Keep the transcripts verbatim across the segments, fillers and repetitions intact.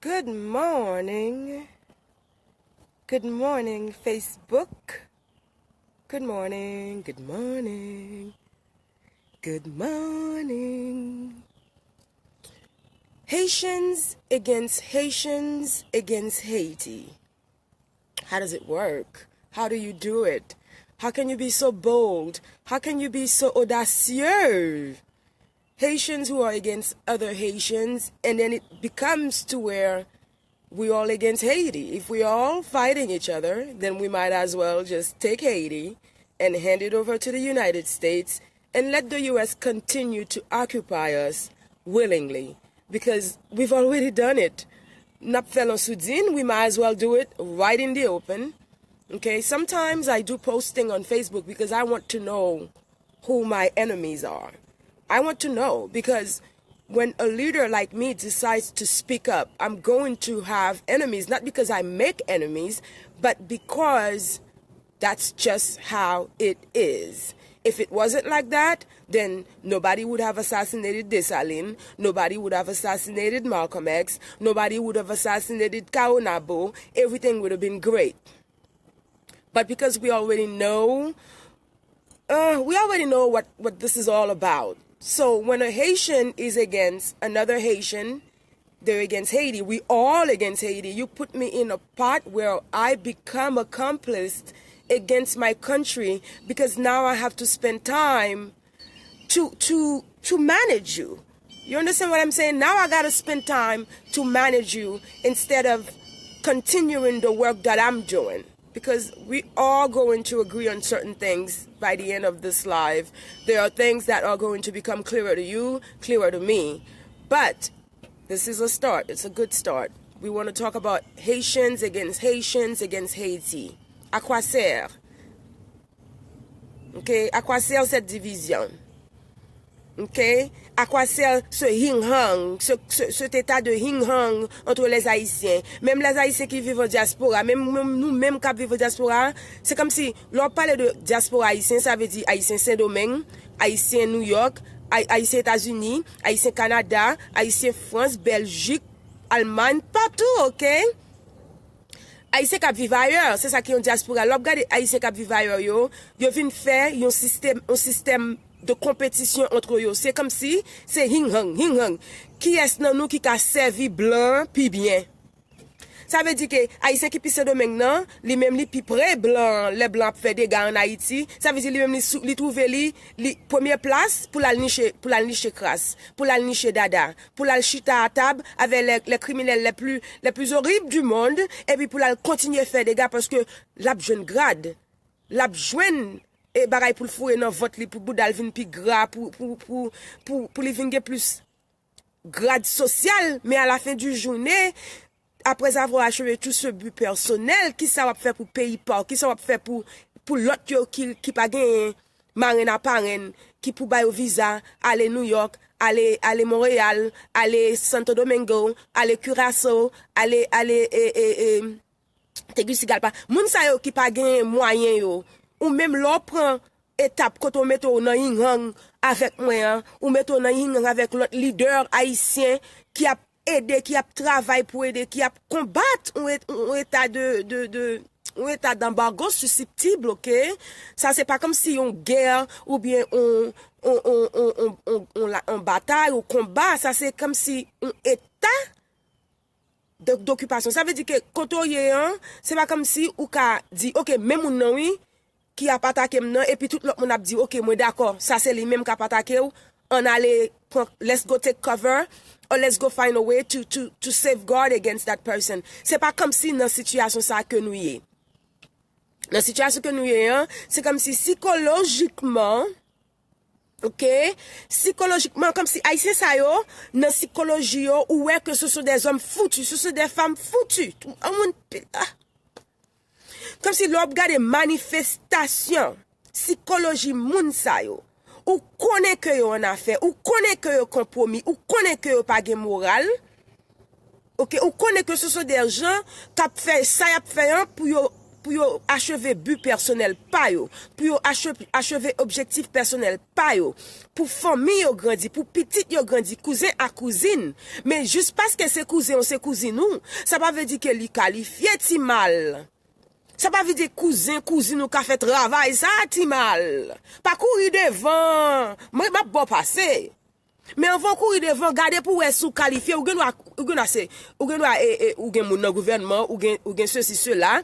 Good morning. Good morning, Facebook. Good morning. Good morning. Good morning. Haitians against Haitians against Haiti. How does it work? How do you do it? How can you be so bold? How can you be so audacieux? Haitians who are against other Haitians, and then it becomes to where we all against Haiti. If we all fighting each other, then we might as well just take Haiti and hand it over to the United States and let the U S continue to occupy us willingly, because we've already done it. N ap fè l an soudin, we might as well do it right in the open. Okay, sometimes I do posting on Facebook because I want to know who my enemies are. I want to know because when a leader like me decides to speak up, I'm going to have enemies, not because I make enemies, but because that's just how it is. If it wasn't like that, then nobody would have assassinated Dessalines, nobody would have assassinated Malcolm X, nobody would have assassinated Caonabo. Everything would have been great. But because we already know, uh, we already know what, what this is all about. So when a Haitian is against another Haitian, they're against Haiti. We all against Haiti. You put me in a pot where I become accomplice against my country because now I have to spend time to to to manage you. You understand what I'm saying? Now I gotta spend time to manage you instead of continuing the work that I'm doing. Because we are going to agree on certain things by the end of this live. There are things that are going to become clearer to you, clearer to me. But this is a start. It's a good start. We want to talk about Haitians against Haitians against Haiti. À quoi sert? Ok, à quoi sert cette division? Ok, à quoi sert ce hing-hang, ce, ce, cet état de hing-hang entre les Haïtiens? Menm les Haïtiens ki viv an dyaspora, menm, menm nou menm k ap viv an dyaspora, se kòmsi lè w ap pale de dyaspora ayisyen, sa vle di Ayisyen Sendomeng, Ayisyen Nouyòk, Ay- Ayisyen Etazini, Ayisyen Kanada, Ayisyen Frans, Bèljik, Almay, patou, ok? Ayisyen k ap viv ayè, se sa ki yon dyaspora. Lè w ap gade Ayisyen k ap viv ayè yo, yo vin fè yon sistèm, yon sistèm de konpetisyon antre yo. Se kòmsi se hing-hang, hing-hang. Kiyès nan nou ki ka sèvi blan an pi byen? Sa vle di ke Ayisyen ki pi Sendomeng nan, li menm li pi pre blan an, lè blan ap fè dega ann Ayiti. Sa vle di li menm li sou, li twouve li, li premye plas pou l al niche, pou l al niche kras, pou l al niche dada, pou l al chita a tab avè lè, lè kriminèl lè pli, lè pli orib di mond, epi pou l al kontinye fè dega paske l ap jwenn grad, l ap jwenn e bagay pou l foure nan vant li, pou bouda l vin pi gra, pou, pou, pou, pou, pou li vin gen plis grad sosyal, men à la fin du journée, après avoir achevé tout ce but personnel, kisa w ap fè pou peyi pa w? Kisa w ap fè pou, pou lòt yo ki, ki pa genyen marenn a parenn, ki pou ba yo viza, ale Nouyòk, ale, ale Monreyal, ale Santo Domingo, ale Curaçao, ale, ale, e, e, e, Tegucigalpa. Moun sa yo ki pa genyen mwayen yo, ou menm lè w pran etap kote w mete w nan hing-hang avèk mwen an, ou mete w nan hing-hang avèk lòt lidè ayisyen ki ap ede, ki ap travay pou ede, ki ap konbat yon et- yon eta de, de, de, yon eta d'ambargo susceptible, ok? Sa se pa kòmsi yon gè oubyen yon, yon, yon, yon, yon, yon, yon la- yon batay, yon konba, sa se kòmsi yon eta de, dokipasyon. Sa vle di ke kote w ye an, se pa kòmsi ou ka di, ok, men moun nan wi, ki ap atake m nan, epi tout lòt moun ap di, ok, mwen dakò, sa se li menm k ap atake w, ann ale pran, let's go take cover, or let's go find a way to, to, to safeguard against that person. Se pa kòmsi nan sitiyasyon sa ke nou ye. Nan sitiyasyon ke nou ye an, se kòmsi sikolojikman, ok, sikolojikman, kòmsi Ayisyen sa yo, nan sikoloji yo, ou wè ke ce sont des hommes foutus, ce sont des femmes foutues. Yon moun, ah. Kòmsi lè w ap gade manifestasyon sikoloji moun sa yo, ou konnen ke yo annafè, ou konnen ke yo konpwomi, ou konnen ke yo pa gen moral, ok, ou konnen ke ce sont des gens k ap fè sa y ap fè an pou yo pou yo acheve bi pèsonèl pa yo, pou yo ache- acheve objektif pèsonèl pa yo, pou fanmi yo grandi, pou pitit yo grandi, kouzen a kouzin. Men jis paske se kouzen ou se kouzin ou, sa pa vle di ke li kalifye ti mal. Sa pa vle di kouzen, kouzin ou ka fè travay sa, ti mal. Pa kouri devan. Mwen, m ap ba w pase. Men anvan w kouri devan, gade pou w wè si w kalifye. Ou gen dwa, ou gen dwa se, ou gen dwa, e, e, ou gen moun nan gouvènman, ou gen, ou gen sesi, sela.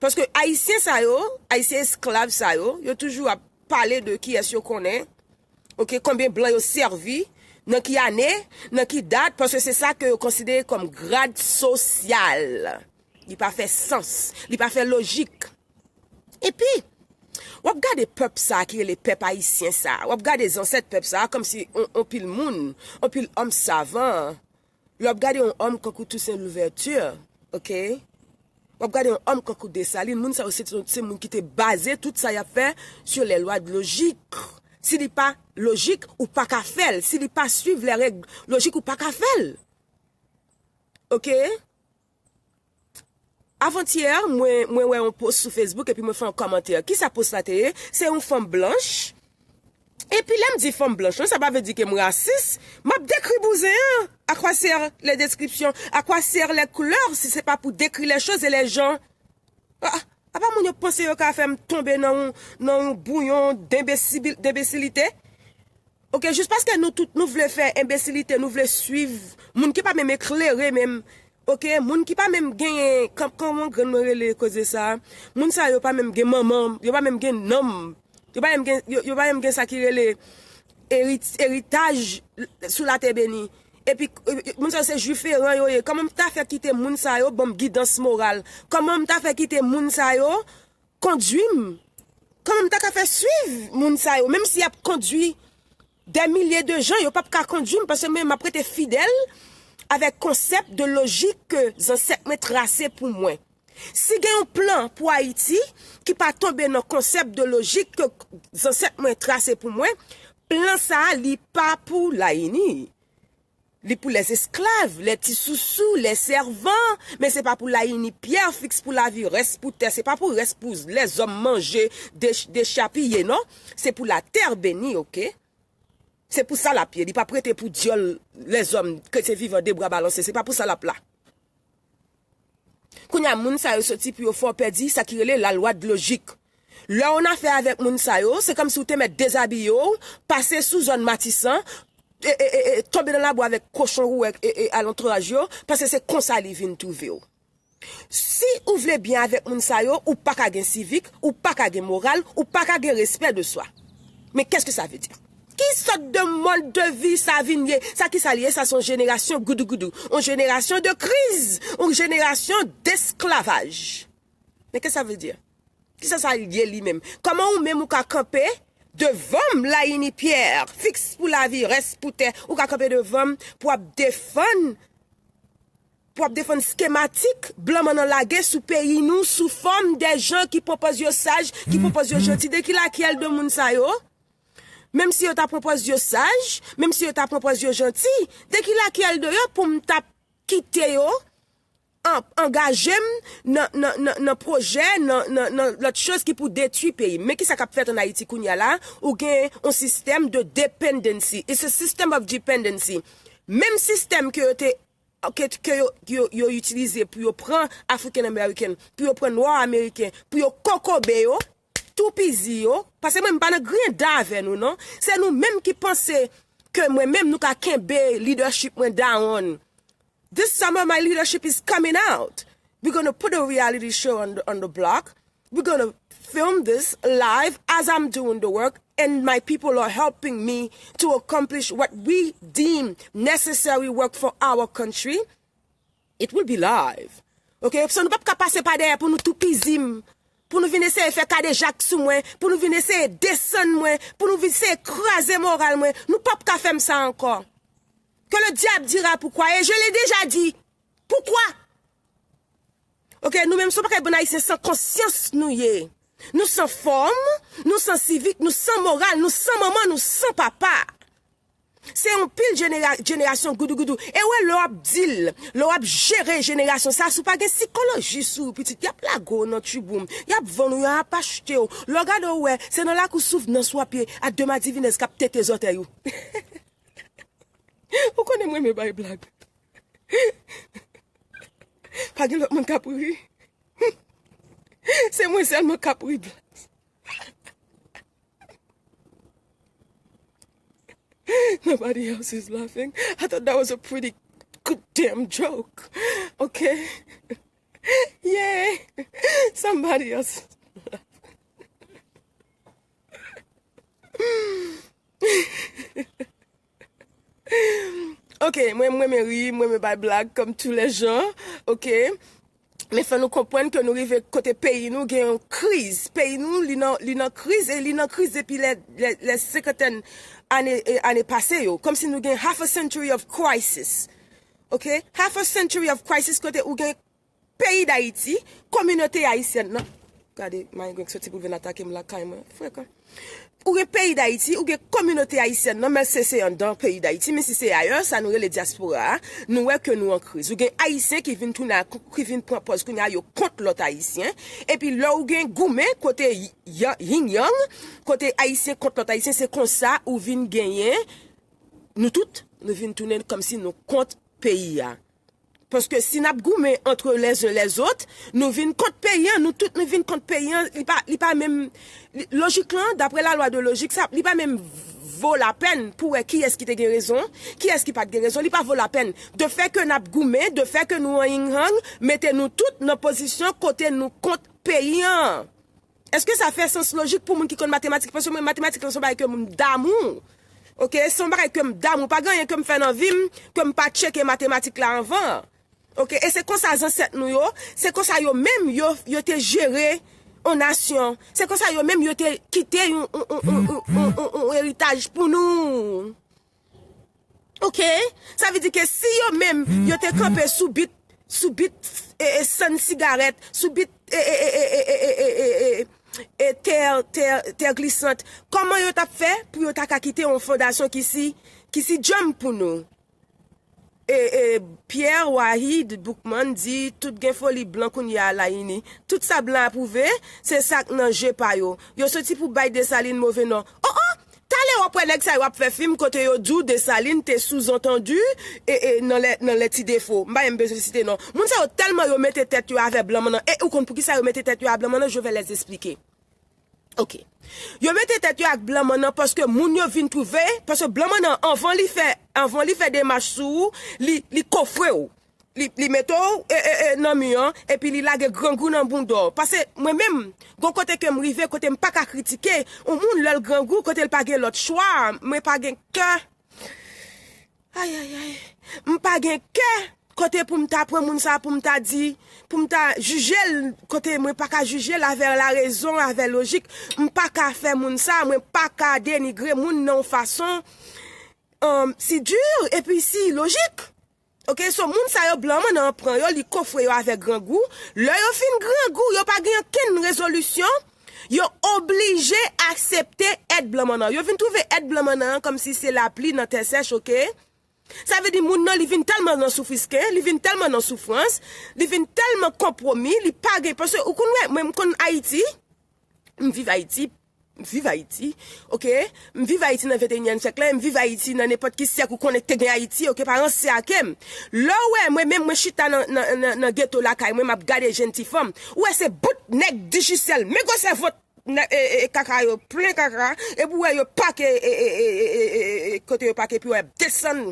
Paske Ayisyen sa yo, Ayisyen esklav sa yo, yo toujou ap pale de kiyès yo konnen, oke, konbyen blan yo sèvi, nan ki ane, nan ki dat, paske se sa ke yo konsidere kòm grad sosyal. Li pa fè sans, li pa fè lojik. Epi, w ap gade pèp sa a ki rele pèp ayisyen sa a, w ap gade zansèt pèp sa a kòmsi on, on pil moun, on pil òm savan, lè w ap gade yon òm kankou Toussaint Louverture, oke? W ap gade yon òm kankou Desalin, moun sa yo se, se moun ki te baze tout sa y ap fè sur les lois de logique. Si li pa lojik, ou pa ka fè l. Si li pa suiv les règles logiques, ou pa ka fè l. Oke? Avantyè, mwen, mwen wè yon post sou Facebook epi mwen fè yon kòmantè. Kisa post la te ye? Se yon fanm blanch. Epi lè m di fanm blanch, non, sa pa vle di ke m rasis. M ap dekri bouzen an. À quoi sert les descriptions? À quoi sert les couleurs si se pa pou décrire les choses et les gens? Ah, apa moun yo panse yo ka fè m tonbe nan yon, nan yon bouyon denbesibil- denbesilite? Oke, jis paske nou tout nou vle fè enbesilite, nou vle swiv moun ki pa menm eklere menm. Oke, moun ki pa menm genyen, kan- kòman grann mwen rele koze sa? Moun sa yo pa menm gen manman, yo pa menm gen nanm. Yo pa menm gen, yo, yo pa menm gen sa ki rele erit- eritaj sou latè beni. Epi, e, e, moun sa yo se jwiferan yo ye. Kòman m ta fè kite moun sa yo ban m gidans moral? Kòman m ta fè kite moun sa yo kondui m? Kòman m ta ka fè swiv moun sa yo? Menm si y ap kondui dè milye de jan, yo p ap ka kondui m, paske mwen, m ap rete fidèl avèk konsèp de lojik ke zansèt mwen trase pou mwen. Si gen yon plan pou Ayiti ki pa tonbe nan konsèp de lojik ke zansèt mwen trase pou mwen, plan sa a, li pa pou Layini. Li pou lèzesklav, lè ti sousou, lè sèvan, men se pa pou Layini Pyè, Fiks pou Lavi, Rès pou Tè, se pa pou rès pou lèzòm manje, dech- dechapiye, non. Se pou latè beni, oke? Se pou sa l ap ye. Li p ap rete pou dyòl lèzòm, kretyen vivan, de bra balanse. Se pa pou sa l ap la. Kounye a, moun sa yo soti pou yo fè w pèdi sa ki rele la loi de logique. Lè w nan afè avèk moun sa yo, se kòmsi w te mèt dezabiye w, pase sou zòn Matisan, e, e, e, e, tonbe nan labou avèk kochon wou e, e, e alantouraj yo, paske se konsa li vin twouve w. Si ou vle byen avèk moun sa yo, ou pa ka gen sivik, ou pa ka gen moral, ou pa ka gen respè de swa. Men qu'est-ce que ça veut dire? Ki sòt de mòd de vi sa vin ye? Sa ki sa l ye? Sa se yon jenerasyon goudougoudou, yon jenerasyon de kriz, yon jenerasyon desklavaj. Men qu'est-ce que ça veut dire? Kisa sa ye li menm? Kòman ou menm ou ka kanpe devan m, Layini Pyè, Fiks pou Lavi, Rès pou Tè, ou ka kanpe devan m pou ap defann, pou ap defann skematik blan mannan lage sou peyi nou sou fòm de jan ki pran pòz yo saj, ki pran pòz yo janti. De ki lakyèl de moun sa yo? Menm si yo ta pran pòz yo saj, menm si yo ta pran pòz yo janti, de ki lakyèl de yo pou m t ap kite yo an- angaje m nan, nan, nan, nan pwojè, nan, nan, nan lòt choz ki pou detwi peyi m? Men kisa k ap fèt ann Ayiti kounye a la? Ou gen yon sistèm de dependency. It's a system of dependency. Menm sistèm ke yo te, ke, ke yo, yo, yo itilize pou yo pran African American, pou yo pran Nwa Ameriken, pou yo kokobe yo, toupizi yo, paske mwen m pa nan griyen da avè nou, non. Se nou menm ki panse ke mwen menm nou ka kenbe leadership mwen down. This summer, my leadership is coming out. We're going to put a reality show on the, on the block. We're going to film this live as I'm doing the work, and my people are helping me to accomplish what we deem necessary work for our country. It will be live. Ok? So nou p ap ka pase pa dèyè pou nou toupizi m, pou nou vin eseye fè kadejak sou mwen, pou nou vin eseye desann mwen, pou nou vin eseye kraze moral mwen. Nou p ap ka fè m sa ankò. Que le diable dira pourquoi, et je l'ai déjà dit. Pourquoi? Ok, nou menm se yon pakèt bann Ayisyen san konsyans nou ye. Nou san fòm, nou san sivik, nou san moral, nou san manman, nou san papa. Se yon pil jenera- jenerasyon goudougoudou. E wè, lè w ap di l, lè w ap jere jenerasyon sa, si w pa gen sikolojis sou ou, pitit, y ap lage w nan tchibou. Y ap vann ou, y ap achte w. Lè w gade w wè, se nan lakou Souvnans w ap ye, ak de madivinèz k ap tete zòtèy ou. Ou konnen mwen renmen bay blag. Pa gen lòt moun k ap ri. Se mwen sèlman k ap ri, blag. Nobody else is laughing. I thought that was a pretty good damn joke. Okay? Yay! Somebody else. Ok, mwen, mwen renmen ri, mwen renmen bay blag, comme tous les gens, ok? Men fò nou konprann ke nou rive kote peyi nou gen yon kriz. Peyi nou, li nan, li nan kriz, e li nan kriz depi lè, lè, lè senkantèn ane, e, ane pase yo. Kòmsi nou gen half a century of crisis. Ok? Half a century of crisis kote ou gen peyi Dayiti, kominote ayisyèn nan. Gade, Mayi Gwenk soti pou l vin atake m lakay mwen. Frekan. Ou gen peyi Dayiti, ou gen kominote ayisyèn nan, men se, se anndan peyi Dayiti, men si se ayè, sa nou rele dyaspora a, nou wè ke nou an kriz. Ou gen Ayisyen ki vin tounen a, ki vin pran pòz kounye a yo kont lòt Ayisyen, epi lè ou gen goumen kote y- y- yin yang, kote Ayisyen kont lòt Ayisyen, se konsa ou vin genyen, nou tout, nou vin tounen kòmsi nou kont peyi a. Paske si n ap goumen entre les uns les autres, nou vin kont peyi an, nou tout nou vin kont peyi an, li pa, li pa menm, li- lojik lan, daprè la lwa de lojik, sa, li pa menm vo lapèn pou wè kiyès ki te gen rezon, kiyès ki pa t gen rezon, li pa vo lapèn. De fè ke n ap goumen, de fè ke nou an yin yang, mete nou tout nan pozisyon kote nou kont peyi an. Èske sa fè sans lojik pou moun ki konn matematik? Paske mwen, matematik lan se yon bagay ke m damou. Ok, se yon bagay ke m damou. Pa gen anyen ke m fè nan vi m ke m pa tcheke matematik la anvan. Ok, e se konsa zansèt nou yo, se konsa yo menm yo, yo te jere yon nasyon. Se konsa yo menm yo te kite yon, yon, yon, yon, yon, yon, yon eritaj pou nou. Ok? Sa vle di ke si yo menm, yo te kanpe sou bit, sou bit, e, e, sann sigarèt, sou bit, e, e, tè, tè, tè glisant, kòman yo t ap fè pou yo ta ka kite yon fondasyon ki si, ki si djanm pou nou? E, e, Pierre Wahid Boukman di, tout gen foli blan kounye a la ini. Tout sa blan apwouve, se sa k nan je pa yo. Yo soti pou bay Desalin move non. Oh, oh! Talè w ap wè nèg sa yo ap fè fim kote yo di w Desalin te souzantandi e, e, nan lè, nan lè ti defo. M pa menm bezwen site non. Moun sa yo tèlman yo mete tèt yo avè blan mannan. E ou konn poukisa yo mete tèt yo a blan mannan? Je vais les expliquer. Ok. Yo mete tèt yo ak blan mannan paske moun yo vin twouve, paske blan mannan anvan li fè, anvan li fè demach sou ou, li, li kofre w. Li, li mete w, e, e, e, nan mi an, epi li lage grangou nan bounda w. Paske mwen menm, gon kote ke m rive, kote m pa ka kritike yon moun lè l grangou, kote l pa gen lòt chwa, mwen pa gen kè. Ay, ay, ay. M pa gen kè kote pou m ta pran moun sa, pou m ta di, pou m ta jije l, kote mwen pa ka jije l avè larezon, avè lojik. M pa ka fè moun sa, mwen pa ka denigre moun nan yon fason, um, si di, epi si lojik. Ok, so moun sa yo blan mannan an pran yo, li kofre yo avèk grangou. Lè yo fin grangou, yo pa gen okenn rezolisyon. Yo oblije aksepte èd blan mannan. Yo vin twouve èd blan mannan an kòmsi se lapli nan tè sèch, ok? Sa vle di moun nan, li vin tèlman nan soufrisken, li vin tèlman nan soufrans, li vin tèlman konpwomi, li pa gen, paske ou konn wè, mwen m konn Ayiti, m viv Ayiti, m viv Ayiti, ok? M viv Ayiti nan venteyinyèm syèk la, e m viv Ayiti nan nenpòt ki syèk ou konnen k te gen Ayiti, ok? Pa ransè ake m. Lè w wè, mwen menm, mwen chita nan, nan, nan, nan geto lakay mwen, m ap gade jenn ti fanm. Ou wè se bout nèg Digicel, men gwosè vant nèg, e, e, e, kaka yo, plen kaka, epi w wè yo pake, e, e, kote yo pake, epi w wè y ap desann.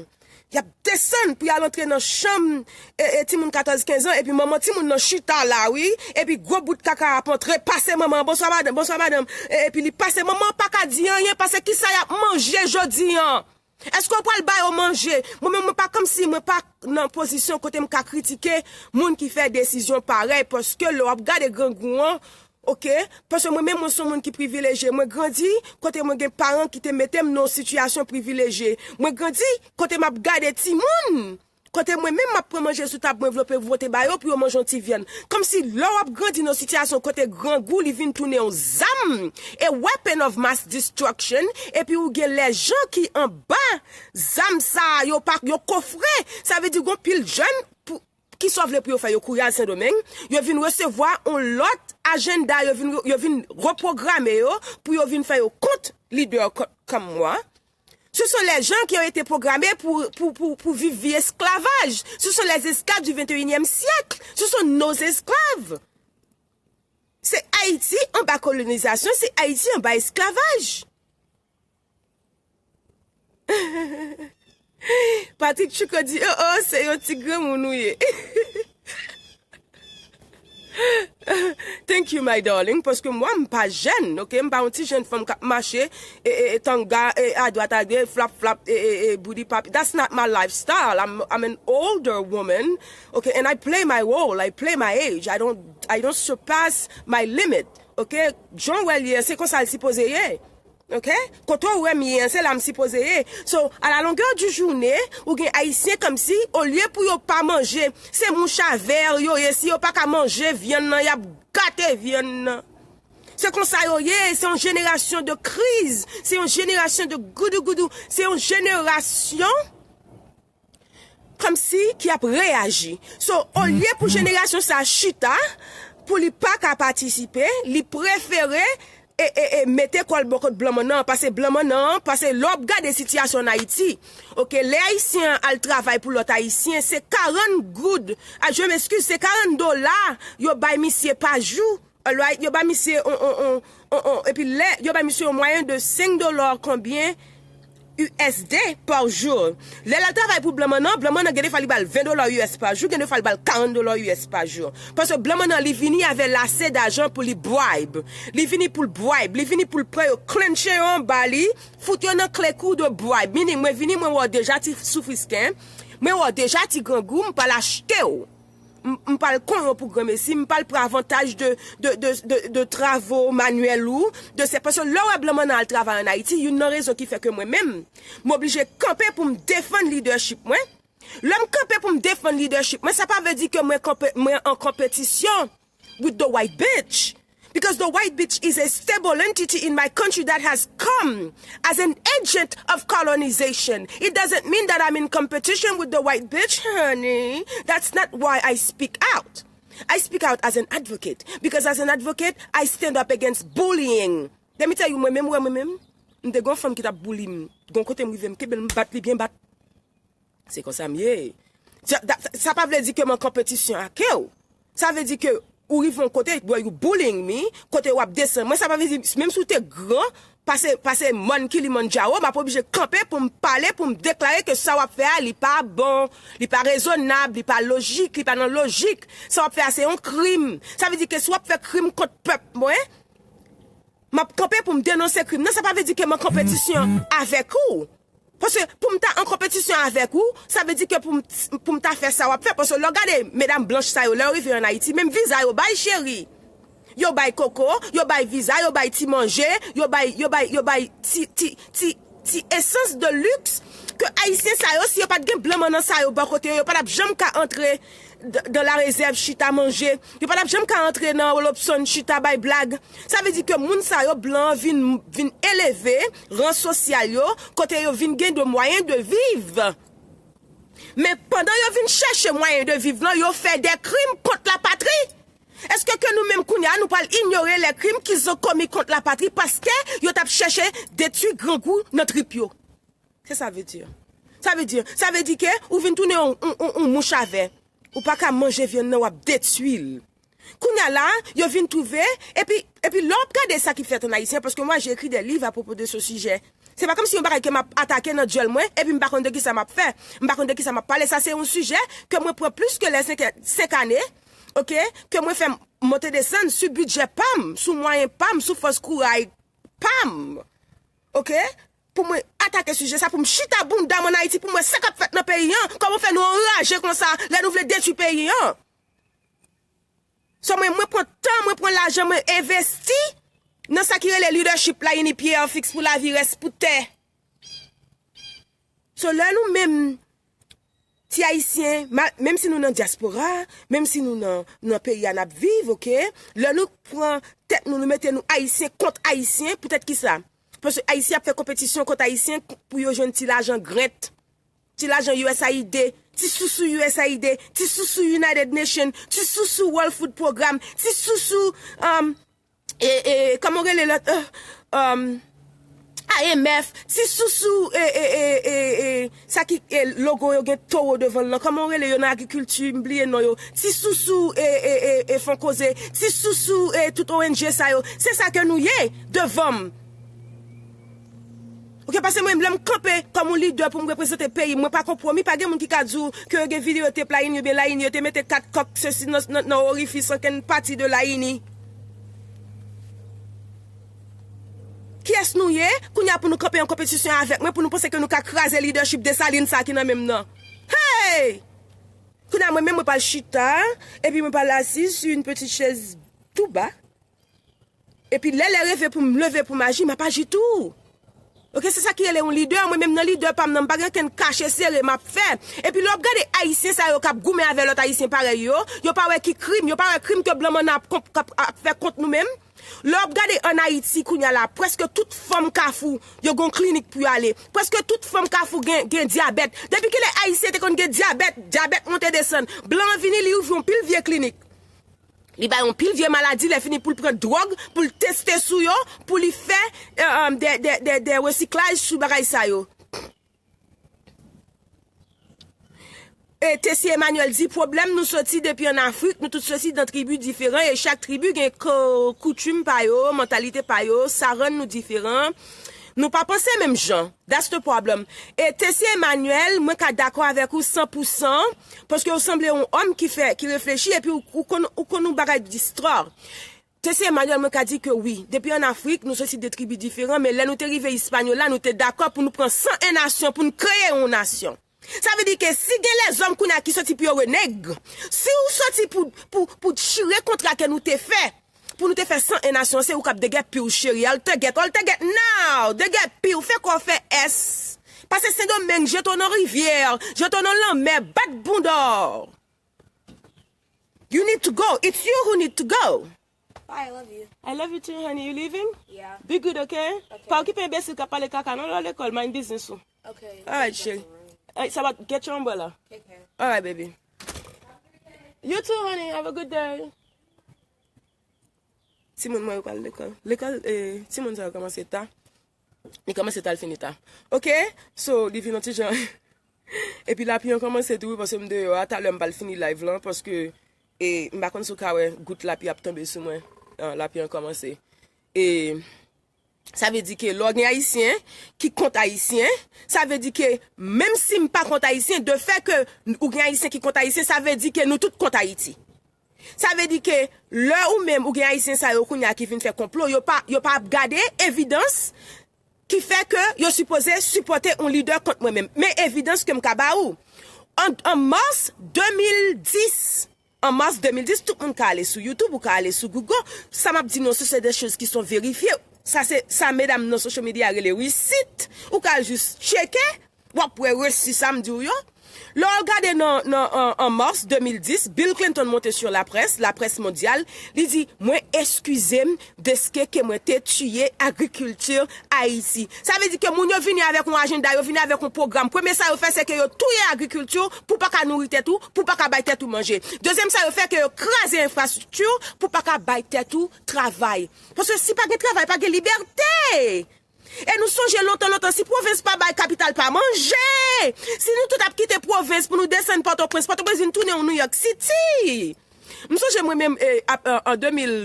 Y ap desann pou y al antre nan chanm, e, e, timoun katòz kenz an, epi manman timoun nan chita la, wi, epi gwo bout kaka ap antre, pase manman an, "Bonswa, madanm, bonswa, madanm." E, epi li pase, manman an pa ka di anyen, paske kisa y ap manje jodi an? Èske w pral ba yo manje? Mwen menm, mwen pa kòmsi, mwen pa nan pozisyon kote m ka kritike moun ki fè desizyon parèy, paske lè w ap gade grangou an, ok? Paske mwen menm, mwen se yon moun ki privilejye. Mwen grandi kote mwen gen paran ki te mete m nan yon sitiyasyon privilejye. Mwen grandi kote m ap gade timoun Kote mwen menm m ap pran manje sou tab mwen vlope vote ba yo pou yo manje yon ti vyann. Kòmsi lè w ap grandi nan yon sitiyasyon kote grangou li vin tounen yon zam, a weapon of mass destruction, epi ou gen lèjan ki anba zam sa a, yo pa, yo kofre. Sa vle di gon pil jèn pou, ki sa w vle pou yo fè, yo kouri al Sendomeng, yo vin resevwa yon lòt ajanda, yo vin, yo vin repwograme yo pou yo vin fè yo kont lidè kò- kòm mwen. Ce sont les gens qui ont été programmés pour, pour, pour, pour vivre vie esclavage. Ce sont les esclaves du vingt et unième siècle. Ce sont nos esclaves. Se Ayiti anba kolonizasyon, se Ayiti anba esklavaj. Patrick Chuko di, oh, oh, se yon ti granmoun ou ye. Thank you, my darling, paske mwen, m pa jèn, ok? M pa yon ti jèn fanm k ap mache, e, e, e tanga, e, adwat, agòch, flap, flap, e, e, e, booty pop. That's not my lifestyle. I'm, I'm an older woman, ok? And I play my role, I play my age. I don't, I don't surpass my limit, ok? Jan w wè l ye, se konsa l sipoze ye. Ok? Kote w wè m ye an, se la m sipoze ye. So, à la longueur du journée, ou gen Ayisyen kòmsi, olye pou yo pa manje, se mouch a vè yo ye. Si yo pa ka manje vyann nan, y ap gate vyann nan. Se konsa yo ye. Se yon jenerasyon de kriz. Se yon jenerasyon de goudougoudou. Se yon jenerasyon kòmsi ki ap reyaji. So, olye pou jenerasyon sa chita, pou li pa ka patisipe, li prefere e, e, e mete kò l bò kot blan mannan an, pase blan mannan an, pase lè w ap gade sitiyasyon ann Ayiti, ok, lè Ayisyen an al travay pou lòt Ayisyen, se karant goud, ah, je m'excuse, se karant dola yo bay misye pa jou. Alright, yo ba misye on, on, on, on, on, epi lè yo ba misye yon mwayen de senk dola konbyen U S D par jour. Lè l al travay pou blan mannan, blan mannan gen de fwa li ba l ven dola U S par jou, gen de fwa li ba l karant dola U S par jou. Paske blan mannan li vini avè lase dajan pou li bribe. Li vini pou l bribe, li vini pou l pran yo, klenche yo anba li, fout yo nan kle kou de bribe. Meaning, mwen vini, mwen wè w deja ti soufrisken, mwen wè w deja ti grangou, m pral achte w. M, m pral konn yo pou granmesi, m pral pran avantaj de, de, de, de, de travo manyèl ou, de se, paske lè w wè blan mannan al travay ann Ayiti, youn nan rezon ki fè ke mwen menm, m oblije kanpe pou m defann lidèchip mwen. Lè m kanpe pou m defann lidèchip mwen, sa pa vle di ke mwen kanpe, mwen an konpetisyon with the white bitch. Because the white bitch is a stable entity in my country that has come as an agent of colonization. It doesn't mean that I'm in competition with the white bitch, honey. That's not why I speak out. I speak out as an advocate. Because as an advocate, I stand up against bullying. Let me tell you, mwen menm, wè mwen menm, m te gon fanm ki t ap bouli m. Gon kote m rive, m kenbe l, m bat li byen bat. Se konsa m ye. Sa, sa, sa pa vle di ke m an konpetisyon ak ou. Sa vle di ke ou rive yon kote, where you bullying me, kote w ap desann mwen, sa pa vle di, menm si w te gran, pase, pase mòn Kilimanjaro, m ap oblije kanpe pou m pale, pou m deklare ke sa w ap fè a, li pa bon, li pa rezonab, li pa lojik, li pa nan lojik. Sa w ap fè a, se yon krim. Sa vle di ke si w ap fè krim kont pèp mwen, m ap kanpe pou m denonse krim nan, sa pa vle di ke m an konpetisyon avèk ou. Paske pou m ta an konpetisyon avèk ou, sa vle di ke pou m, pou m ta fè sa w ap fè. Paske lè w gade medam blanch sa yo, lè yo rive ann Ayiti, menm viza yo bay, cheri. Yo bay koko, yo bay viza, yo bay ti manje, yo bay, yo bay, yo bay ti, ti, ti, ti esans de luxe ke Ayisyen sa yo, si yo pa t gen blan mannan sa yo bò kote yo, yo pa t ap janm ka antre dans la réserve chita manje. Yo pa t ap janm ka antre nan Olopson chita bay blag. Sa vle di ke moun sa yo, blan an vin, vin eleve ran sosyal yo, kote yo vin gen de mwayen de viv. Men pandan yo vin chèche mwayen de viv lan, yo fè de krim kont la patri. Èske ke nou menm kounye a, nou pral inyore les crimes qu'ils ont commis contre la patrie paske yo t ap chèche detwi grangou nan trip yo? Se sa vle di. Sa vle di, sa vle di ke ou vin tounen yon, yon, yon, yon mouch a vè. Ou pa ka manje vyann nan, w ap detwi l. Kounye a la, yo vin twouve, epi, epi lè w ap gade sa ki fèt ann Ayiti an, paske mwa, j'ai écrit des livres à propos de ce sujet. Se pa kòmsi yon bagay ke m ap atake nan dyòl mwen, epi m pa konn de kisa m ap fè. M pa konn de kisa m ap pale. Sa se yon sijè ke mwen pran plis ke lè senk, senk ane, ok, ke mwen fè monte desann sou bidjè pa m, sou mwayen pa m, sou fòs kouray pa m. Ok? Pou mwen atake sijè sa, pou m chita bounda m ann Ayiti, pou m wè sa k ap fèt nan peyi an. Kòman fè nou anraje konsa lè nou vle detwi peyi an? So mwen, mwen pran tan, mwen pran lajan, mwen envesti nan sa ki rele leadership la, ini pye an fiks pou lavi rès pou tè. So lè nou menm ti Ayisyen, ma- menm si nou nan dyaspora, menm si nou nan, nan peyi a n ap viv, oke? Lè nou pran tèt nou, nou mete nou Ayisyen kont Ayisyen, poutèt ki sa? Paske Ayisyen ap fè konpetisyon kont Ayisyen pou yo jwenn ti lajan grant, ti lajan U S A I D, ti sousou U S A I D, ti sousou United Nations, ti sousou World Food Program, ti sousou, um, e, e, kòman rele lòt, uh, um, I M F, ti sousou, e, e, e, e, e, sa ki, e, logo yo gen towo devan l lan, kòman rele yo nan agrikilti, m bliye non yo, ti sousou, e, e, e, e, Fon Koze, ti sousou, e, tout O N G sa yo, se sa ke nou ye, devan m. Oke, paske mwen, lè m kanpe kòm yon lidè pou m reprezante peyi m, mwen pa konpwomi, pa gen moun ki ka di w ke yo gen videotep Layini oubyen Layini, yo te mete kat kòk sesi nan, nan, nan orifis ankenn pati de Layini. Kiyès nou ye? Kounye a pou nou kanpe yon konpetisyon avèk mwen, pou nou panse ke nou ka kraze lidèchip Desalin sa ki nan men m nan. Hey! Kounye a mwen menm mwen pral chita, epi mwen pral asiz sou yon peti chèz tou ba. Epi lè lè reve pou m leve pou m aji, m ap aji tou. Oke, se sa ki rele yon lidè. Mwen menm nan lidè pa m nan, m pa gen okenn kache sere m ap fè. Epi lè w ap gade Ayisyen sa yo k ap goumen avè lòt Ayisyen parèy yo, yo pa wè ki krim, yo pa wè krim ke blan manna ap, konp- ap, ap fè kont nou menm. Lè w ap gade ann Ayiti kounye a la, prèske tout fanm Kafou, yo gon klinik pou y ale. Prèske tout fanm Kafou gen, gen dyabèt. Depi kilè Ayisyen te konn gen dyabèt, dyabèt monte desann? Blan an vini, li ouvri yon pil vye klinik. Li bay yon pil vye maladi, lè fini pou l pran dwòg, pou l teste sou yo, pou li fè, euh, euh, de, de, de, de resiklaj sou bagay sa yo. E Tesi Emmanuel di, pwoblèm nou soti depi ann Afrik, nou tout soti nan tribi diferan, e chak tribi gen ko- koutim pa yo, mantalite pa yo, sa rann nou diferan. Nou pa panse menm jan. That's the problem. E Tesi Emmanuel, mwen ka dakò avèk ou san pou san, paske ou sanble yon òm ki fè, ki reflechi, epi ou, ou konn, ou konn yon bagay di stra. Tesi Emmanuel, mwen ka di ke wi, depi ann Afrik, nou soti de tribi diferan, men lè nou te rive Ispanyola, nou te dakò pou nou pran san en nasyon, pou nou kreye yon nasyon. Sa vle di ke si gen lèzòm kounye a ki soti pou yo reneg, si ou soti pou, pou, pou chire kontra ke nou te fè, pou nou te fè san en nasyon, se ou k ap degèpi w, cheri. Al te gèt, al te gèt now, degèpi w, fè kò w fè S. Pase Sendomeng, jete w nan rivyè, jete w nan lanmè, bat bounda w. You need to go. It's you who need to go. Bye, I love you. I love you too, honey. You leaving? Yeah. Be good, okay? Okay. Pa okipe enbesil k ap pale kaka, non, lè w lekòl, mind business ou. Okay. Alright, chérie. Alright, sa va, get your umbrella. Take care. Alright, baby. You too, honey. Have a good day. Timoun mwen yo pral lekòl. Lekòl, eh, timoun sa yo kòmanse ta. Li kòmanse ta, l fini ta. Oke? So, li vin yon ti jan. Epi lapli an kòmanse tou, wi, paske m deyò a, talè m pral fini live lan, paske, e, m pa konn si w ka wè gout lapli ap tonbe sou mwen. Ah, lapli an kòmanse. E, sa vle di ke lè w gen Ayisyen ki kont Ayisyen, sa vle di ke menm si m pa kont Ayisyen, de fè ke ou gen Ayisyen ki kont Ayisyen, sa vle di ke nou tout kont Ayiti. Sa vle di ke lè ou menm ou gen Ayisyen sa yo kounye a ki vin fè konplo, yo pa, yo pa ap gade evidans ki fè ke yo sipoze sipòte yon lidè kont mwen menm. Men evidans ke m ka ba ou. An, an mas de mil dis, an mas de mil dis, tout moun ka ale sou YouTube, ou ka ale sou Google. Sa m ap di nou, ce sont des choses qui sont vérifiées. Sa se, sa medam nan social media rele receipt. Ou ka al jis tcheke. W ap wè resi sa m di w yo. Lè w al gade nan, nan, an, an mas de mil dis, Bill Clinton monte sur la presse, la presse mondiale, li di, mwen eskize m deske ke mwen te tiye agrikilti Ayiti. Sa vle di ke moun yo vini avèk yon ajanda, yo vini avèk yon pwogram. Premye sa yo fè, se ke yo touye agrikilti pou pa ka nouri tèt ou, pou pa ka bay tèt ou manje. Dezyèm sa yo fè, ke yo kraze enfrastrikti pou pa ka bay tèt ou travay. Paske si pa gen travay, pa gen libète. E nou sonje lontan, lontan, si pwovens pa bay, kapital pa manje. Si nou tout ap kite pwovens pou nou desann Pòtoprens, Pòtoprens vin tounen yon New York City. M sonje mwen menm, e, ap, an, an de mil,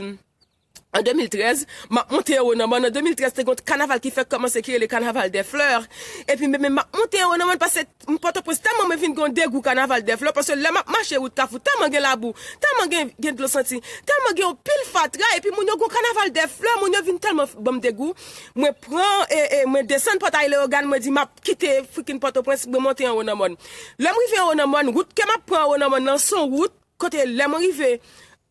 an de mil trèz, m ap monte anwo nan mòn. An de mil trèz, te gen yon kanaval ki fèk kòmanse ki rele Carnaval des Fleurs. Epi, men, men m ap monte anwo nan mòn, paske m Pòtoprens, tèlman mwen vin gen yon degou Carnaval des Fleurs, paske lè m ap mache wout Kafou, tèlman gen labou, tèlman gen, gen dlo santi, tèlman gen yon pil fatra, epi moun yo gen yon Carnaval des Fleurs, moun yo vin tèlman ban m degou. Mwen pran, e, e, mwen desann Pòtay Leyogàn, mwen di, "M ap kite frikin Pòtoprens, mwen monte anwo nan mòn." Lè m rive anwo nan mòn, wout ke m ap pran anwo nan mòn nan, se yon wout, kote lè mwen rive,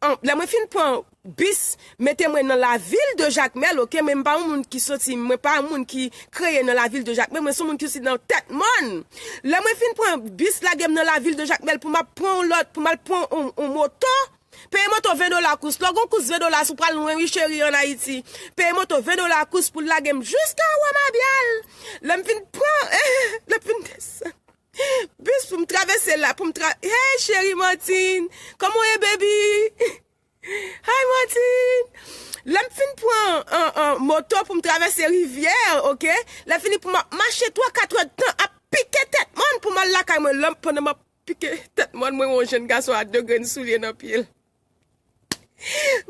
an, lè mwen fin pran bis mete mwen nan lavil de Jakmèl, oke, men m pa yon moun ki soti, mwen pa yon moun ki kreye nan lavil de Jakmèl, mwen se yon moun ki soti nan Tèt Mòn. Lè mwen fin pran bis lage m nan lavil de Jakmèl pou m ap pran yon lòt, pou m al pran yon, yon moto, peye moto ven dola kous. Lè w gen yon kous ven dola, si w pral lwen, wi, cheri, ann Ayiti. Peye moto ven dola kous pou l lage m jiska Wamabyal. Lè m fin pran, lè m fin desann bis pou m travèse la, pou m tra-, hey, cheri Martine, kòman w ye, baby? Hi, Martine. Lè m fin pran, an, an, moto pou m travèse rivyè, oke? Lè fini pou m ap mache twa, kat è tan ap pike Tèt Mòn pou m al lakay mwen. Lè m, pandan m ap pike Tèt Mòn, mwen wè yon jèn gason a de grenn soulye nan pye l.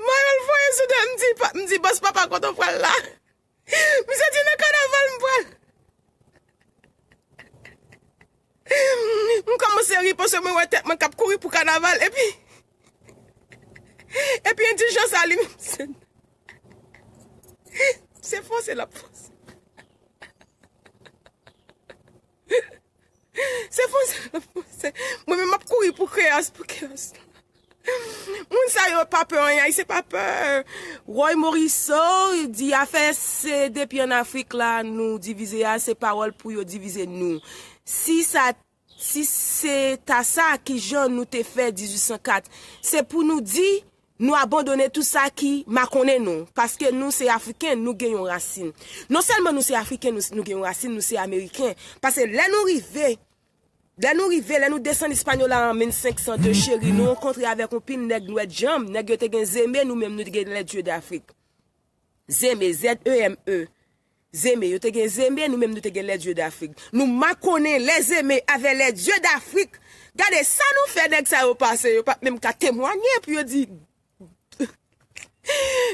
Mwen voye sou do m di, pa-, m di, "Bòs papa, kote w pral la?" Misye di, "Nan kanaval m pral." M kòmanse ri paske mwen wè tèt mwen k ap kouri pou kanaval, epi, epi endijans a li menm, se, se fòse l ap fòse. Se fòse l ap fòse. Mwen menm m ap kouri pou Kreyòs, pou Kreyòs. Moun sa yo pa pè anyen, Ayisyen pa pè. Roy Morisseau di afè se depi ann Afrik la nou divize a, se pawòl pou yo divize nou. Si sa, si se ta sa, kijan nou te fè dizuit san kat? Se pou nou di nou abandone tout sa ki makonnen nou, paske nou se Afriken, nou gen yon rasin. Non sèlman nou se Afriken, nou, nou gen yon rasin, nou se Ameriken. Paske lè nou rive, Lè nou rive, lè nou desann Ispanyola an mil senk san de, cheri, nou rankontre avèk yon pil nèg nwè djanm, nèg yo te gen zeme, nou menm nou te gen les dieux d'Afrique. Zeme, Z E M E. Zeme, yo te gen zeme, nou menm nou te gen les dieux d'Afrique. Nou makonnen les zeme avè les dieux d'Afrique. Gade sa nou fè nèg sa yo pase, yo pa t menm ka temwanye pou yo di,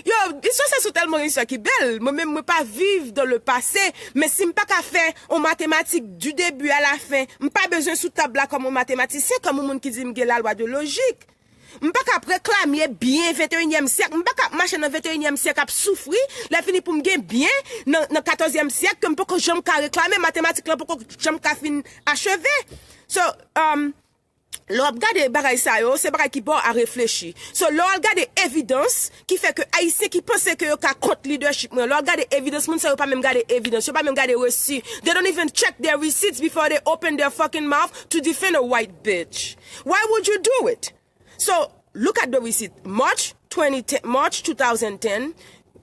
yo, istwa sa sou tèlman istwa ki bèl. Mwen menm, mwen pa viv dans le passé, men si m pa ka fè on matematik du début à la fin, m pa bezwen sou tab la kòm on matematisyen, kòm on moun ki di m gen la loi de logique. M pa ka ap reklame byen venteyinyèm syèk, m pa ka ap mache nan venteyinyèm syèk ap soufri, lè fini pou m gen byen nan, nan katòzyèm syèk ke m poko janm ka reklame, matematik lan poko janm ka fin acheve. So, um, Lè w ap gade bagay sa yo, se bagay ki ba w a reflechi. So, lè w al gade evidans ki fè ke Ayisyen ki panse ke yo ka kont lidèchip mwen, lè w al gade evidans, moun sa yo pa menm gade evidans, yo pa menm gade resi. They don't even check their receipts before they open their fucking mouth to defend a white bitch. Why would you do it? So, look at the receipt. March twenty ten, March two thousand ten,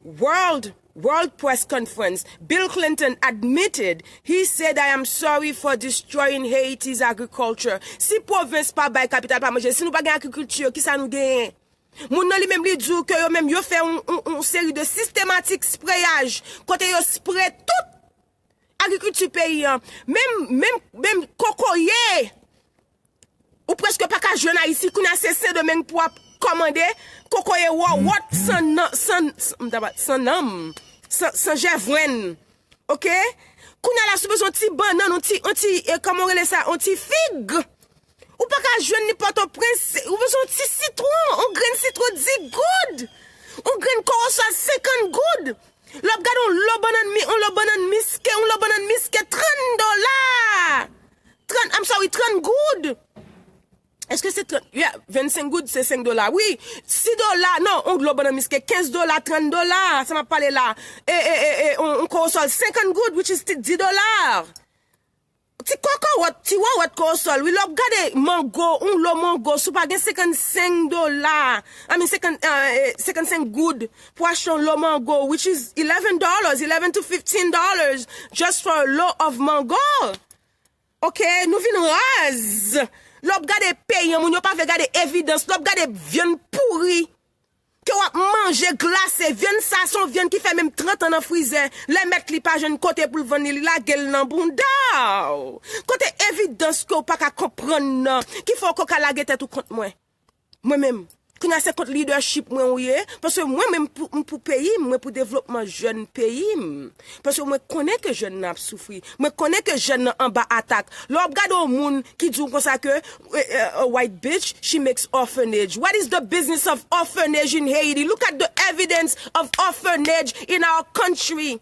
World World Press Conference, Bill Clinton admitted, he said, "I am sorry for destroying Haiti's agriculture." Si pwovens pa bay, kapital pa manje, si nou pa gen agrikilti, kisa nou genyen? Moun nan li menm li di w ke yo menm yo fè yon, yon, yon seri de sistematik spreyaj, kote yo spre tout agrikilti peyi an. Menm, menm, menm kokoye. Ou prèske pa ka jwenn Ayiti, kounye a se Sendomeng pou w ap kòmande kokoye wòwòt san nan, san, san, m ta pa, san nanm, san, san jèvrenn. Oke? Kounye a la, si w bezwen yon ti bannann, yon ti, yon ti, e, kòman w rele sa, yon ti fig, ou pa ka jwenn li Pòtoprens, ou bezwen yon ti sitwon, yon grenn sitwon dis goud, yon grenn kowosòl senkant goud. Lè w ap gade yon lo bannann mi-, yon lo bannann miske, yon lo bannann miske trant dola. Trant, I'm sorry, trant goud. Èske se trant? Yeah, vennsenk goud, se senk dola. Wi, sis dola, non, yon lo bannann miske kenz dola, trant dola, sa m ap pale la. E, e, e, e, yon, yon kowosòl senkant goud, which is ti dis dola. Ti kokowòt, ti wòwòt kowosòl, wi, lè w ap gade mango, yon lo mango, si w pa gen senkannsenk dola, I mean, senkant, eh, senkannsenk goud pou achte yon lo mango, which is eleven dollars, eleven to fifteen dollars just for a lo of mango. Ok, nou vin raz. Lè w ap gade peyi an, moun yo pa vle gade evidans. Lè w ap gade vyann pouri ke w ap manje glase, vyann sa se yon vyann ki fè menm trant an nan frizè. Lè mèt li pa jwenn kote pou l vann li, li lage l nan bounda w. Kote evidans ke w pa ka konprann nan, ki fè w ka lage tèt ou kont mwen? Mwen menm. Kounye a se kont lidèchip mwen ou ye, paske mwen menm pou, m pou peyi m, mwen pou devlopman jèn peyi m. Paske mwen konnen ke jèn nan ap soufri, mwen konnen ke jèn nan anba atak. Lè w ap gade yon moun ki di w konsa ke, eh, eh, a white bitch, she makes orphanage. What is the business of orphanage in Haiti? Look at the evidence of orphanage in our country.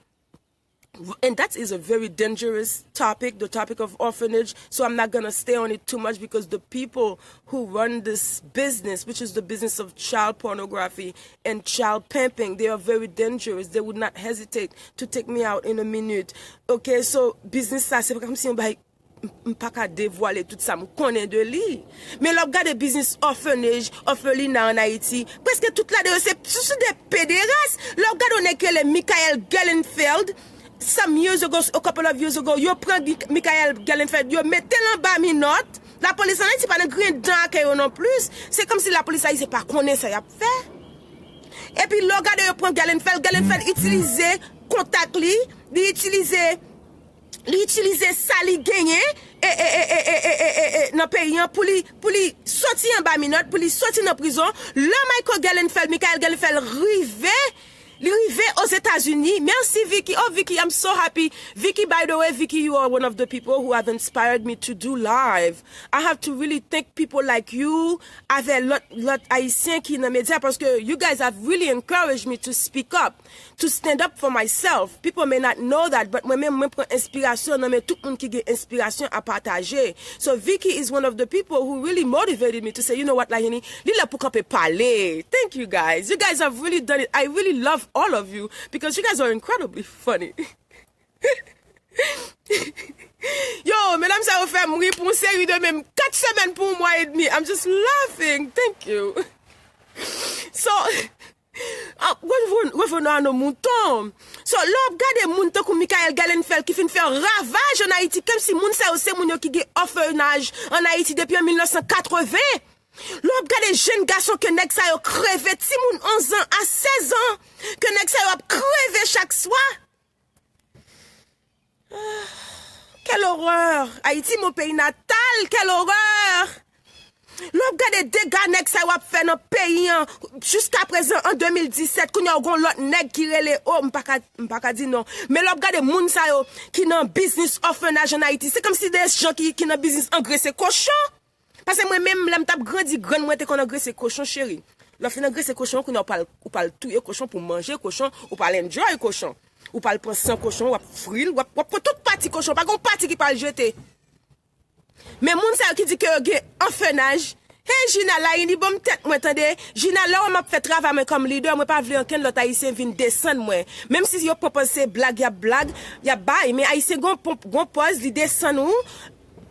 And that is a very dangerous topic, the topic of orphanage. So I'm not going to stay on it too much because the people who run this business, which is the business of child pornography and child pimping, they are very dangerous. They would not hesitate to take me out in a minute. Okay, so business sa, se pa kòmsi yon bagay m pa ka devwale tout sa m konnen de li. Men lè w ap gade biznis orphanage, orphelinat an Ayiti, prèske tout ladan yo se, se, se de pederas. Lè w ap gade yon nèg ki rele Michael Gellenfeld, some years ago, a couple of years ago, yo pran Michael Gellenfeld, yo mete l anba minòt. Lapolis an Ayiti pa nan griyen dan ak yo non plis. Se kòmsi lapolis ayisyen pa konnen sa y ap fè. Epi lè w gade yo pran Gellenfeld, Gellenfeld itilize kontak li, li itilize li itilize sa li genyen e, e, e, e, e, e, e, e, nan peyi an pou li, pou li soti anba minòt, pou li soti nan prizon. Lè Michael Gellenfeld, Michael Gellenfeld rive, li rive Ozetazini. Mèsi Vicky. Oh Vicky, I'm so happy. Vicky, by the way, Vicky, you are one of the people who have inspired me to do live. I have to really thank people like you, avè lòt, lòt ayisyen ki nan medya, paske you guys have really encouraged me to speak up, to stand up for myself. People may not know that, but mwen menm, mwen pran enspirasyon nan men tout moun ki gen enspirasyon a pataje. So Vicky is one of the people who really motivated me to say, you know what, Lahini, li lè pou kanpe pale. Thank you guys. You guys have really done it. I really love all of you because you guys are incredibly funny. Yo, medam sa yo fè m ri pou yon seri de menm kat semèn pou yon mwa edmi. I'm just laughing. Thank you. So, ah, revenons, revenons à nos moutons. So, lè w ap gade moun tankou Michael Gellenfeld ki fin fè ravaj an Ayiti, kòmsi moun sa yo se moun yo ki gen òfenaj an Ayiti depi an mil nèf san katreven. Lè w ap gade jèn gason ke nèg sa yo kreve, timoun onz an a sèz an, ke nèg sa yo ap kreve chak swa. Quelle horreur! Haïti, mon pays natal, quelle horreur! Lè w ap gade dega nèg sa yo ap fè nan peyi an, jiska prezan an de mil disèt, kounye a w gen yon lòt nèg ki rele, oh, m pa ka, m pa ka di non. Men lè w ap gade moun sa yo ki nan biznis òfenaj an Ayiti, se kòmsi de jan ki, ki nan biznis angrese kochon. Paske mwen menm, lè m t ap grandi, grann mwen te konn angrese kochon, cheri. Lè w fin angrese kochon, kounye a w pral, ou pral touye kochon pou manje kochon, ou pral enjoy kochon. Ou pral pran san kochon, w ap fri l, w ap, w ap pran tout pati kochon, pa gen yon pati ki pral jete. Men moun sa yo ki di ke yo gen òfenaj, hey Gina, Lahini ban m tèt mwen tande, Gina, lè w wè m ap fè travay mwen kòm lidè, mwen pa vle ankenn lòt ayisyen vin desann mwen. Menm si yo pran pòz se blag y ap blag, y ap bay, men ayisyen gon, gon pòz li desann ou,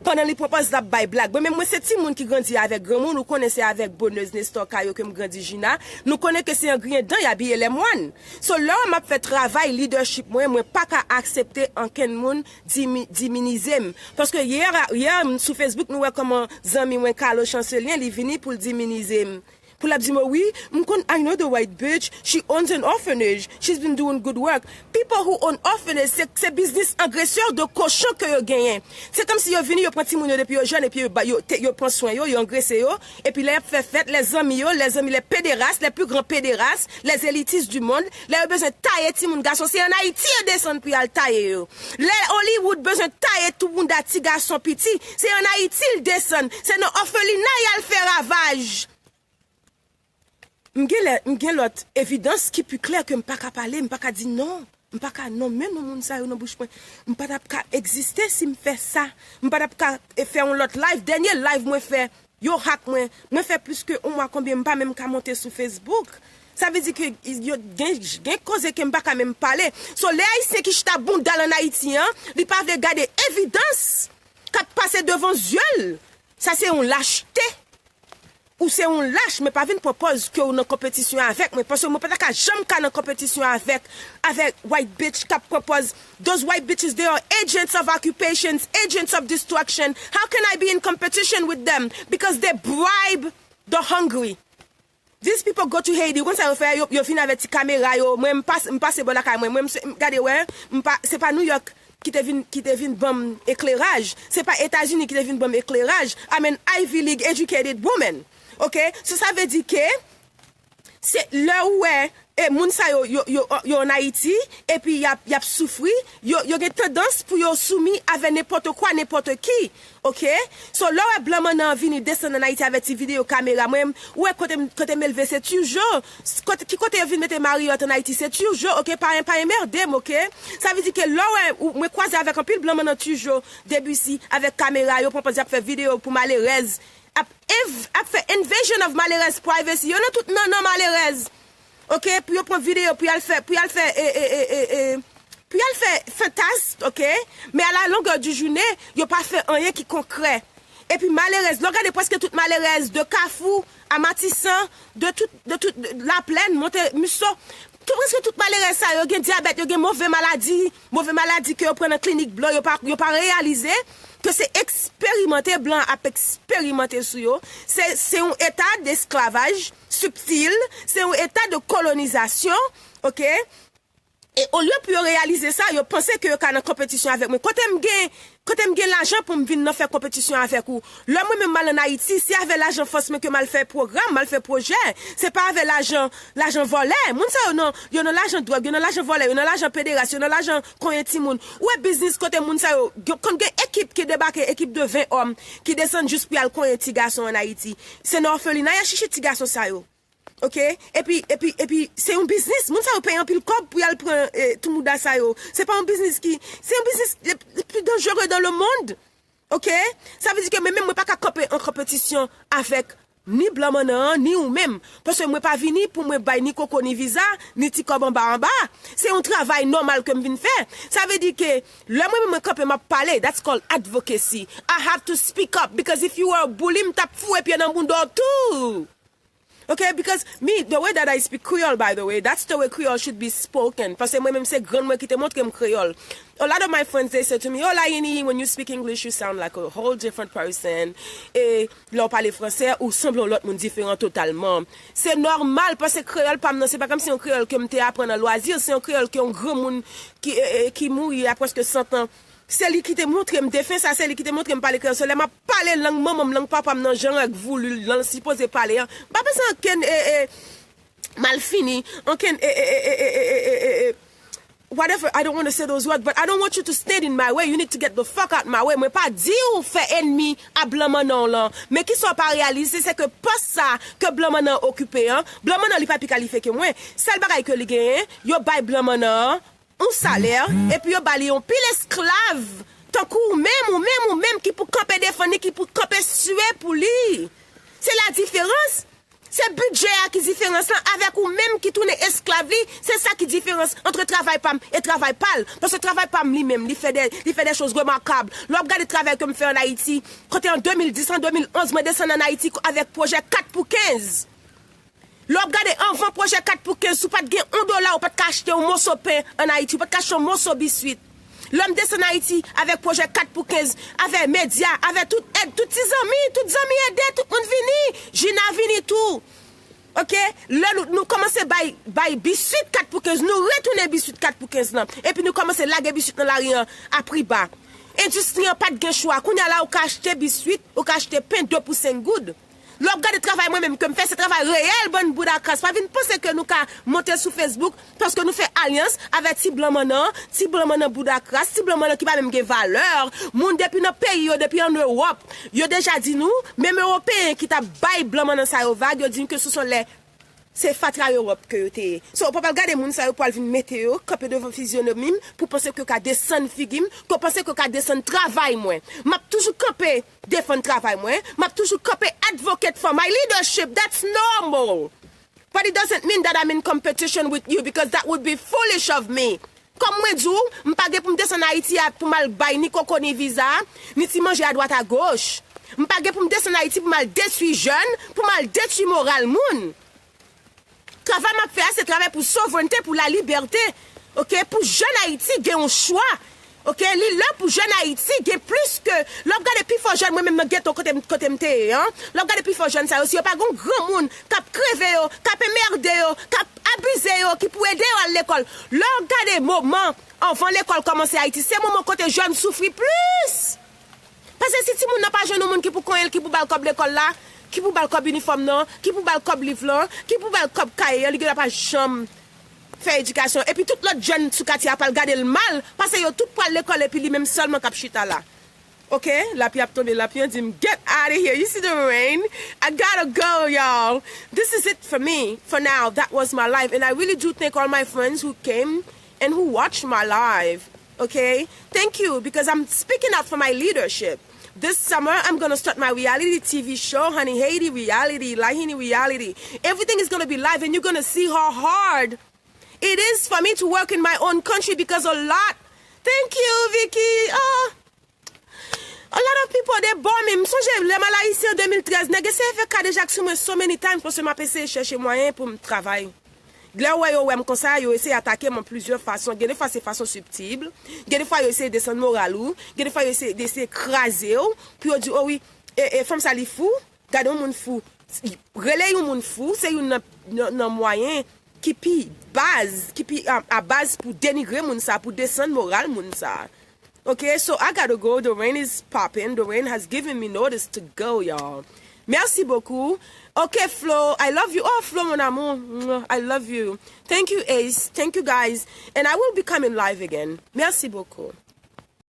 pandan li pran pòz l ap bay blag. Mwen menm mwen se timoun ki grandi avèk granmoun, ou konnen se avèk bonèz Nestor Caillot ke m grandi Gina. Nou konnen ke se an griyen dan y abiye lèmwàn. So lè w wè m ap fè travay leadership mwen, mwen pa ka aksepte ankenn moun dimi, diminize m. Paske yè, yè sou Facebook nou wè kòman zanmi mwen Carlo Chancellien li vini pou l diminize m. Pou l ap di mwen, wi, m konn, I know the white bitch, she owns an orphanage, she's been doing good work. People who own orphanage, se, se biznis angrese de kochon ke yo genyen. Se kòmsi yo vini, yo pran timoun yo depi yo jèn, epi yo, ba- yo, te- yo pran swen yo, yo angrese yo. Epi lè y ap fè fèt, lè zanmi yo, lè zanmi, lè pederas, lè pli gran pederas, lè elitis di mond, lè yo bezwen taye timoun gason, se an Ayiti yo desann pou y al taye yo. Lè Hollywood bezwen taye tou bounda ti gason piti, se an Ayiti l desann, se nan òfelina y al fè ravaj. M gen lè, m gen lòt evidans ki pi klè ke m pa ka pale, m pa ka di non. M pa ka nonmen non moun sa yo nan bouch mwen. M pa t ap ka egziste si m fè sa. M pa t ap ka, e, fè yon lòt live. Dènye live mwen fè, yo hack mwen. Mwen fè plis ke yon mwa konbyen m pa menm ka monte sou Facebook. Sa vle di ke yo gen, gen koze ke m pa ka menm pale. So, lè Ayisyen ki chita bounda l an Ayiti an, li pa vle gade evidans k ap pase devan zye l, sa se yon lachte. Ou se yon lach, men pa vin pran pòz ke w nan konpetisyon avèk mwen, paske mwen pa ta ka janm ka nan konpetisyon avèk, avèk white bitch k ap pran pòz. Those white bitches, they are agents of occupations, agents of destruction. How can I be in competition with them? Because they bribe the hungry. These people go to Haiti. Ou konn sa yo fè? Yo, yo vin avèk ti kamera yo. Mwen, m pas-, m pase bò lakay mwen. Mwen, m se, m gade, wè, m pa, se pa New York ki te vin, ki te vin ban m ekleraj. Se pa Etazini ki te vin ban m ekleraj. I'm an Ivy League educated woman. Ok? So, sa vle di ke se lè ou wè e moun sa yo, yo, yo, yo ann Ayiti, epi y ap, y ap soufri, yo, yo gen tandans pou yo soumi avè nenpòt kwa, nenpòt ki, oke? So, lè w wè blan mannan an vini desann ann Ayiti avè ti videyo kamera, mwen, ou wè kote m, kote m elve, se Turgeau. Kote, ki kote yo vin mete Marriott ann Ayiti, se Turgeau, oke? Pa, pa enmède m, oke? Sa vle di ke lè w wè, ou, mwen kwaze avèk anpil blan mannan Turgeau, Debussy, avèk kamera, yo pran pòz y ap fè videyo pou malerèz, ap, env, ap fè invasion of malerèz privacy, yo nan tout nannan malerèz. Oke, pou yo pran videyo, pou y al fè, pou y al fè, e, e, e, e, e, pou y al fè fantas, oke, men a la longè di jounen, yo pa fè anyen ki konkrè. Epi malerèz, lè w gade prèske tout malerèz de Kafou a Matisan, de tout, de tout, de Laplèn, monte Miso, tout, prèske tout malerèz sa yo gen dyabèt, yo gen move maladi, move maladi ke yo pran nan klinik blan, yo pa, yo pa reyalize ke se eksperimante blan ap eksperimante sou yo. Se, se yon eta desklavaj sibtil, se yon eta de kolonizasyon, oke? E olye pou yo reyalize sa, yo panse ke yo ka nan konpetisyon avèk mwen. Kote m gen, kote m gen lajan pou m vin nan fè konpetisyon avèk ou? Lè mwen menm m al ann Ayiti, se avè lajan fòs mwen ke m al fè pwogram, m al fè pwojè. Se pa avè lajan, lajan vòlè. Moun sa yo nan, yo nan lajan dwòg, yo nan lajan vòlè, yo nan lajan pederas, yo nan lajan konyen timoun. Ou wè biznis kote moun sa yo, gen, konn gen ekip ki debake, ekip de ven òm, ki desann jis pou y al konyen ti gason ann Ayiti. Se nan òfelina y al chèche ti gason sa yo. Oke? Epi, epi, epi, se yon biznis. Moun sa yo peye anpil kòb pou y al pran, e, tou mouda sa yo. Se pa yon biznis ki, se yon biznis le, le plus dangereux dans le monde. Oke? Sa vle di ke mwen menm, mwen pa ka kanpe an konpetisyon avèk ni blan mannan an, ni ou menm. Paske mwen pa vini pou mwen bay ni koko, ni viza, ni ti kòb anba anba. Se yon travay nòmal ke m vin fè. Sa vle di ke lè mwen menm mwen kanpe, m ap pale, that's called advocacy. I have to speak up, because if you were a bully, m t ap foure pye nan bounda w tou. Okay, because me, the way that I speak Creole, by the way, that's the way Creole should be spoken. Paske mwen menm se grann mwen ki te montre m kreyòl. A lot of my friends, they said to me, "Oh, Layini, when you speak English, you sound like a whole different person." E lè w pale fransè, ou sanble yon lòt moun diferan totalman. Se nòmal, paske kreyòl pa m nan, se pa kòmsi yon kreyòl ke m te aprann an lwazi, se yon kreyòl ke yon granmoun ki, e, e, ki mouri a prèske san tan. Se li ki te montre m defen sa, se li ki te montre m pale kreyòl. So, lè m ap pale lang manman m, lang papa m nan, jan règ voulu lan sipoze pale an, m pa panse ankenn, e, e, malfini, ankenn, e, e, whatever, I don't want to say those words, but I don't want you to stand in my way. You need to get the fuck out my way. Mwen pa di w fè ènmi a blan mannan w lan. Men kisa w pa reyalize, se ke pòs sa ke blan mannan an okipe an, blan mannan li pa pi kalifye ke mwen. Sèl bagay ke li genyen, yo bay blan mannan an yon salè, epi yo ba li yon pil esklav, tankou ou menm, ou menm, ou menm ki pou kanpe defann li, ki pou kanpe siye pou li. Se la diferans. Se bidjè a ki diferans lan avèk ou menm ki tounen esklav li. Se sa ki diferans ant travay pa m e travay pa l. Paske travay pa m li menm, li fè de, li fè de choz remakab. Lè w ap gade travay ke m fè ann Ayiti, kote an de mil dis, an de mil onz, mwen desann ann Ayiti avèk pwojè kat pou kenz. Lè w ap gade anvan pwojè kat pou kenz, si w pa t gen yon dola, ou pa t ka achte yon moso pen ann Ayiti, ou pa t ka achte yon moso biswit. Lè m desann Ayiti avèk pwojè kat pou kenz, avè medya, avè tout èd, tout ti zanmi, tout zanmi ede, tout moun vini, Jina vini tou. Oke? Lè nou, nou kòmanse bay, bay biswit kat pou kenz, nou retounen biswit kat pou kenz lan. Epi nou kòmanse lage biswit nan lari an a pri ba. Endistri an pa t gen chwa. Kounye a la, ou ka achte biswit, ou ka achte pen de pou senk goud. Lè w ap gade travay mwen menm ke m fè, se travay reyèl bann bouda kras. Pa vin panse ke nou ka monte sou Facebook paske nou fè alyans avè ti blan mannan, ti blan mannan bouda kras, ti blan mannan ki pa menm gen valè. Moun depi nan peyi yo, depi ann Ewòp, yo deja di nou, menm Ewopeyen ki t ap bay blan mannan sa yo vag, yo di nou ke se sou lè se fatra Ewòp ke yo te ye. So, w pa pral gade moun sa yo pou al vin mete yo, kanpe devan fizyonomi m, pou panse ke yo ka desann figi m, ke w panse ke yo ka desann travay mwen. M ap toujou kanpe defann travay mwen, m ap toujou kanpe advocate for my leadership. That's normal. But it doesn't mean that I'm in competition with you because that would be foolish of me. Kòm mwen di w, m pa gen pou m desann Ayiti a pou m al bay ni koko ni viza, ni ti manje adwat agoch. M pa gen pou m desann Ayiti pou m al detwi jèn, pou m al detwi moral moun. Travay m ap fè a, se travay pou souvrènte, pou lalibète. Oke, pou jèn Ayiti gen yon chwa. Oke, li lè pou jèn Ayiti gen plis ke, lè w ap gade pifò jèn, mwen menm nan geto kote m, kote m te ye an, lè w ap gade pifò jèn sa yo, si yo pa gen yon granmoun k ap kreve yo, k ap enmède yo, k ap abize yo, ki pou ede yo al lekòl. Lè w ap gade moman anvan lekòl kòmanse Ayiti, se moman kote jèn soufri plis. Paske si timoun nan pa jwenn yon moun ki pou konyen l, ki pou ba l kòb lekòl la, ki pou ba l kòb inifòm nan, ki pou ba l kòb liv lan, ki pou ba l kòb kaye an, li gen dwa pa janm fè edikasyon. Epi tout lòt jèn sou katye a pral gade l mal, paske yo tout pral lekòl epi li menm sèlman k ap chita la. Ok, lapli ap tonbe, lapli an di m, "Get out of here, you see the rain? I gotta go, y'all. This is it for me, for now. That was my life, and I really do thank all my friends who came and who watched my live, okay? Thank you, because I'm speaking out for my leadership. This summer, I'm gonna start my reality T V show, Honey Haiti Reality, Lahini Reality. Everything is gonna be live, and you're gonna see how hard it is for me to work in my own country, because a lot." Thank you, Vicky. Oh, a lot of people, they bore me. M sonje lè m al Ayiti an de mil trèz, nèg eseye fè kadejak sou mwen so many times, paske m ap eseye chèche mwayen pou m travay. Lè yo wè yo wè m konsa, yo eseye atake m an plizyè fason. Gen de fwa se fason sibtil, gen de fwa yo eseye desann moral ou, gen de fwa yo eseye, eseye kraze w, pou yo di, "O wi, e, e fanm sa li fou, gade yon moun fou." Rele yon moun fou, se youn nan, nan, nan mwayen ki pi baz, ki pi a, a baz pou denigre moun sa, pou desann moral moun sa. Ok, so I gotta go. The rain is popping. The rain has given me notice to go, y'all. Merci beaucoup. Ok, Flo, I love you. Oh, Flo, mon amour. Mwah, I love you. Thank you, Ace. Thank you, guys. And I will be coming live again. Merci beaucoup.